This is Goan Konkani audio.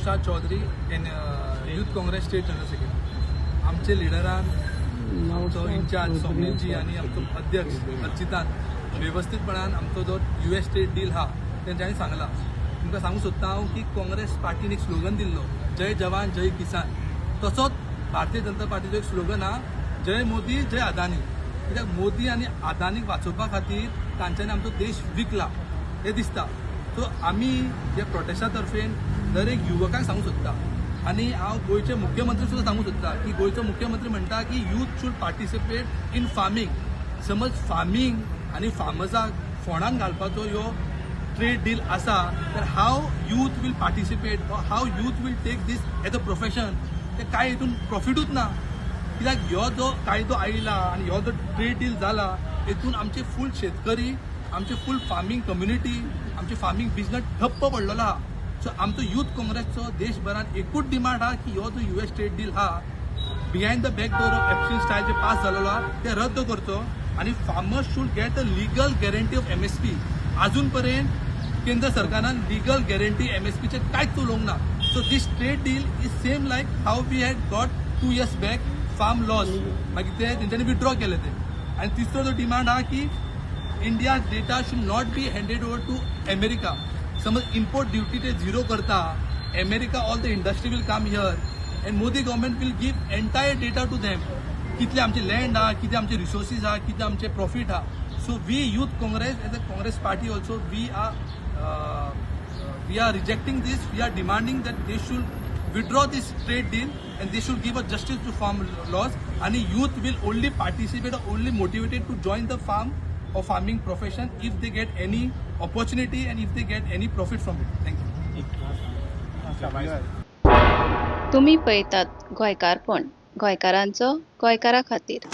Naushad Chaudhary, N Youth Congress State General Secretary. आमचे लिडरान, आमचो इन्चार्ज स्वप्नीलजी आनी आमचो अध्यक्ष अर्चितान वेवस्थीतपणान आमचो जो यूएस ट्रेड डील आहा तेंच्यांनी सांगला. तुमकां सांगूंक सोदता हांव की काँग्रेस पार्टीन एक स्लोगन दिल्लो, "जय जवान, जय किसान". तसोच भारतीय जनता पार्टीचो एक स्लोगन आहा, "जय मोदी, जय अदानी". कित्याक मोदी आनी अदानीक वाचोवपा खातीर तांच्यांनी आमचो देश विकला हें दिसता. सो आमी ह्या प्रोटेस्टा तर्फेन दर एक युवकांक सांगूंक सोदता आनी हांव गोंयचे मुख्यमंत्री सुद्दां सांगूंक सोदता की गोंयचो मुख्यमंत्री म्हणटा की youth should participate in farming. समज फार्मींग आनी फार्मर्साक फोंडान घालपाचो ह्यो ट्रेड डील आसा तर how youth will participate or how youth will take this as a profession? ते कांय हितून प्रॉफिटूच ना, कित्याक ह्यो जो कायदो आयला आनी ह्यो जो ट्रेड डील जाला, हितून आमचे फूल शेतकरी, आमचे फूल फार्मींग कम्युनिटी, आमचे फार्मींग बिजनस ठप्प पडलेलो आहा. सो आमचो युथ काँग्रेसचो देशभरान एकूच डिमांड आहा की ह्यो जो यूएस ट्रेड डील आहा, behind the back door of Epstein style जे पास जालेलो आहा, ते रद्द करचो आनी farmers should get a legal guarantee of MSP. अजून पर्यंत केंद्र सरकारान लिगल गॅरंटी एमएसपीचे कांयच उलोवंक ना. So this trade deal is same like how we had got 2 years back farm laws. मागीर ते तेंच्यांनी विथड्रॉ केले ते. आनी तिसरो जो डिमांड आहा की India data should not be handed over to America. समज इम्पोर्ट ड्युटी ते झिरो करता, America, all the industry will come here and Modi government will give entire data to them, कितले आमचे लँड आहा, कितें आमचे रिसोर्सीस आहा, कितें आमचे प्रॉफीट आहा. So we Youth Congress, as a Congress party also, we are rejecting this. We are demanding that they should withdraw this trade deal and they should give a justice to farm laws, and youth will only participate or only motivated to join the farm or farming profession if they get any opportunity and if they get any profit from it. Thank you. तुम्ही पळयतात गोंयकारपण, गोंयकारांचो गोंयकारा खातीर.